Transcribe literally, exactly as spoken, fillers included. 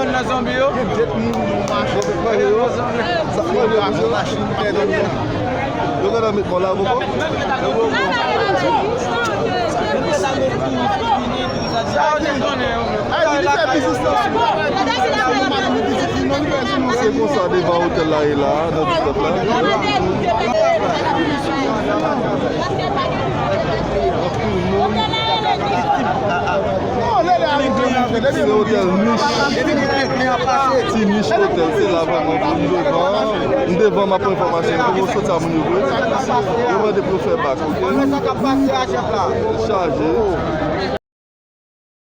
Nan zonbi yo. Yo gentan met mò la poko. Se konsa devan otèl la ye la, nan disèt la. Se otèl Nich. Ti Nich otèl, se la vrèman pou m devan. M devan, m ap pran enfòmasyon. Pou yo sot sa moun yo vre. Yo mande pou yo fè bak, oke? Chaje.